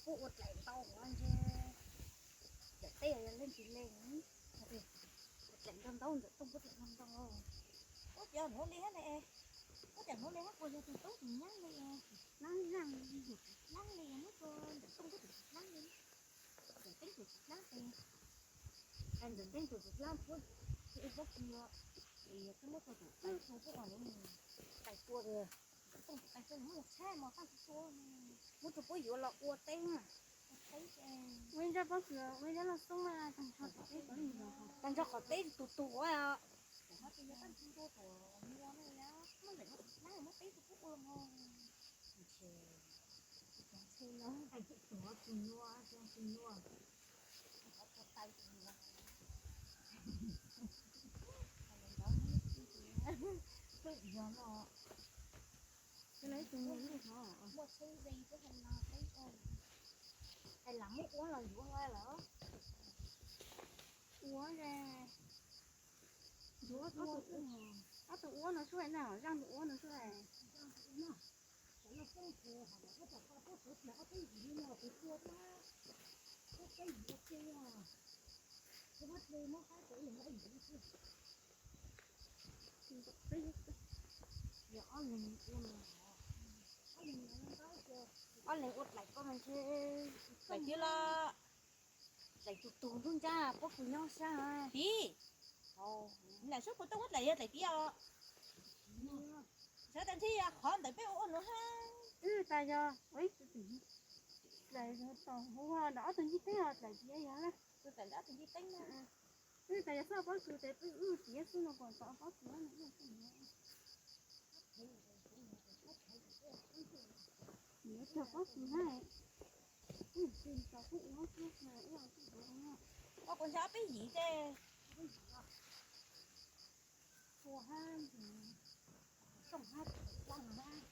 Puab ua dlaim ntau ua ntshe, dlaim teb yog leej tsis leej, ua dlaim ntau ntau ntawm tooj puab dlaim ntau ntau. Puab cov hnuav li hab ne, puab cov hnuav li hab puas yog tus tub tus nyab li, nyab li, nyab li muab rua ntawm tooj puab tus nyab li. Ntawm teeb tus txiv dlaab tes, ntawm teeb tus txiv dlaab puab, puab kws, es yog koj muab rua tus tais tua puab ua li, tais tua, tais tua muab tshab mos taaj tua, muab rua puab yuav los ua teeb. Ua ib zaj pob kws, ua ib zaj loj xoob mas tag nrho qhov teb, tag nrho qhov teb tus tus ua. Muaj tsheb ze, es lam muab ua los yuav lawm. Ua, yuav ob tug ua no sub na, zaj tus ua no sub. Ob leeg ua dlaim koj mas ntshe dlaim thiab los dlaim tus tug ntuj ntsab puab kws nyob sab. Tib, lam sub kuv tuaj muab dlaim yog dlaim tib os. Sawv tas ntshe yog qhov ntawm peb ua ua nuav hab. Wb tas yog dlaim tom huv nram ob tug ncej teeb os, dlaim tiav yog. Wb tas yog txoj pob kws tes peb wb tiav xwb no kom tom pob kws. Yuav cog pob kws na, wb tsis tau kuj ua xwb, wb tij duav no. Koj kuv ntshe ob peb yim ces ua hab, sooj hab, plooj hab.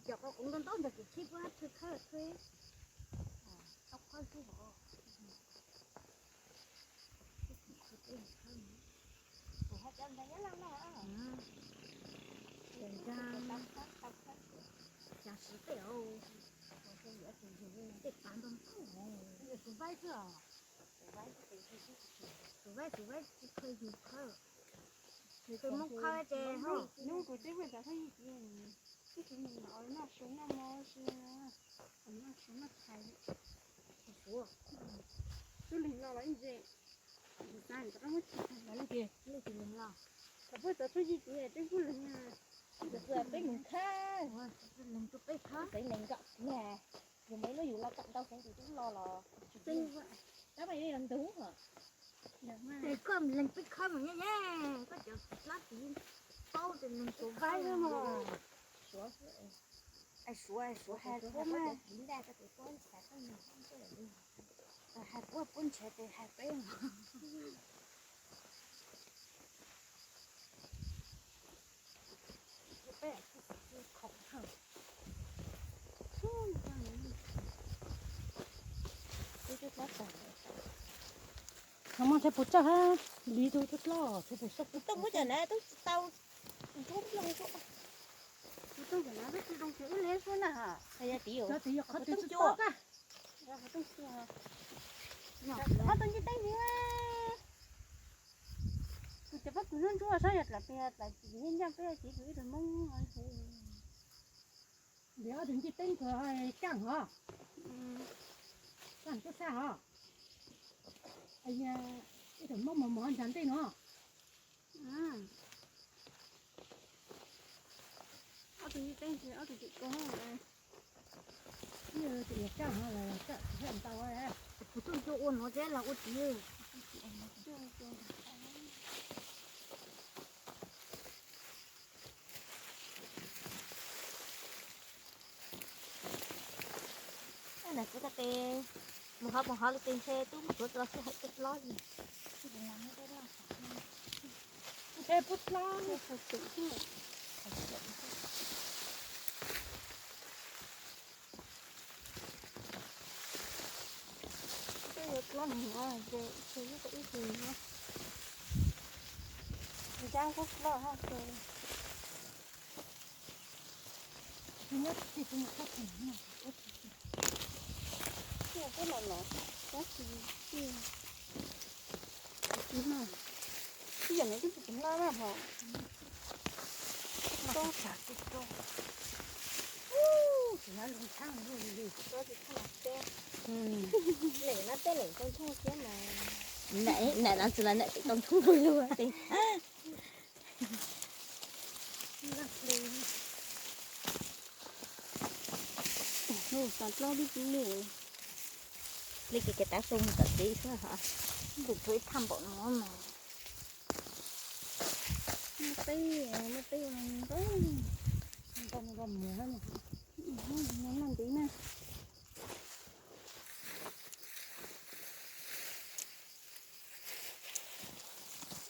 Cov qos kuv ntaub ntawd kuv txhib puab hab thw khawb thw, tau khawb xwb os. Kuv hab cov ntawd nyob laj laj. Cas siv tej, tej tav ntau ntau, tus vaib xwb os. Tus vaib, tus vaib tsis khaws yus khawb. Tus Hmoob khawb ces hnub kuv twb pheej xav thab yij txiv, tib tug noj su noj mov si, noj su noj tshais. Tub leeg los los ib ntsis, kuv xav rov qab muab tsis tag los leej twg, leej twg leeg los. Thaum puab txov thab yij txiv twb kuj leeg, peb leeg khawb, leeg rau peb khawb, peb leeg nkaum kiag. Yus me lub yus los tam ntau xeev tus tub los los tab mas yuav yog ntug. Ces koj leeg peb khawb mas nyob yeej koj cov txiv dlaab txiv paub ces leeg tus vaib xwb mog. Suav xwb, suav, suav hais puab mas, hais puab puab ntshav ces hais peb mog. Qhov muaj ntshai puas tsawg hab, li tug tub dloj, tub puas sab tub muab cov nav tub tsis tau, tub zoo, tub tsis zoo ces wb li xwb na. Cov tsis yog qhov tub tsis tau, qhov tub tsis tau. Ob tug ncej teeb ntxiv, kuv cov pob kws ntsuab ntsuab saib yog dlaim pes dlaim txiv nyob nyob peb txiv kws ib tug Hmoob. Ntawm ob tug ncej teeb kws kaaj hov, kaaj tub sab hov, ib tug Hmoob mos mos ntsag ntej no. Ob tug ncej teeb, ob tug tim ko. Ib tug kaaj hov, kaaj tsis ntau. Kuv tuaj cua ua nuav ces los ua txiv. Kuv tas tes Mus hov mus hov li tes ntshe twb mus tuav los sij hawm twb plob li. Ntshe pub plob. Twb yuav plob no ces ib tus ib tus no. Nrab kuj plob ha ces. Ib yam no twb tsis hlob na hos. Nam no tsis los nam tsis los nam tsis tau ntshub lug. Xav plaub twb tsis muaj. Li kev kev tav su mus tom tsev xwb hos. Tus tshuav ib thaj npaum no mas. Muaj teb, muaj teb ntau, ntau mus noj ntev na.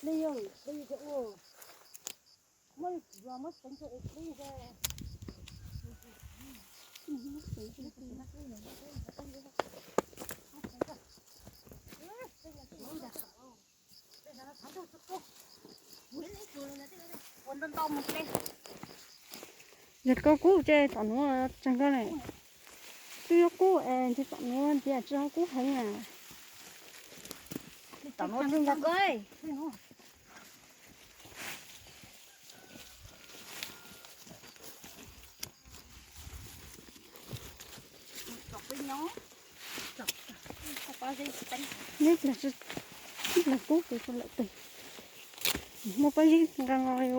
Dej yog dej yog ua muab los muab xeev rau es dej. Yog koj kub ces tom nuav tseem koj ne. Twb yuav kub es ntshe tom nuav ntiav tsis ho kub heev na. Tom nuav tseem koj. Neb plag kub ces lawm tes. Muaj pob zeb nqa nqa li.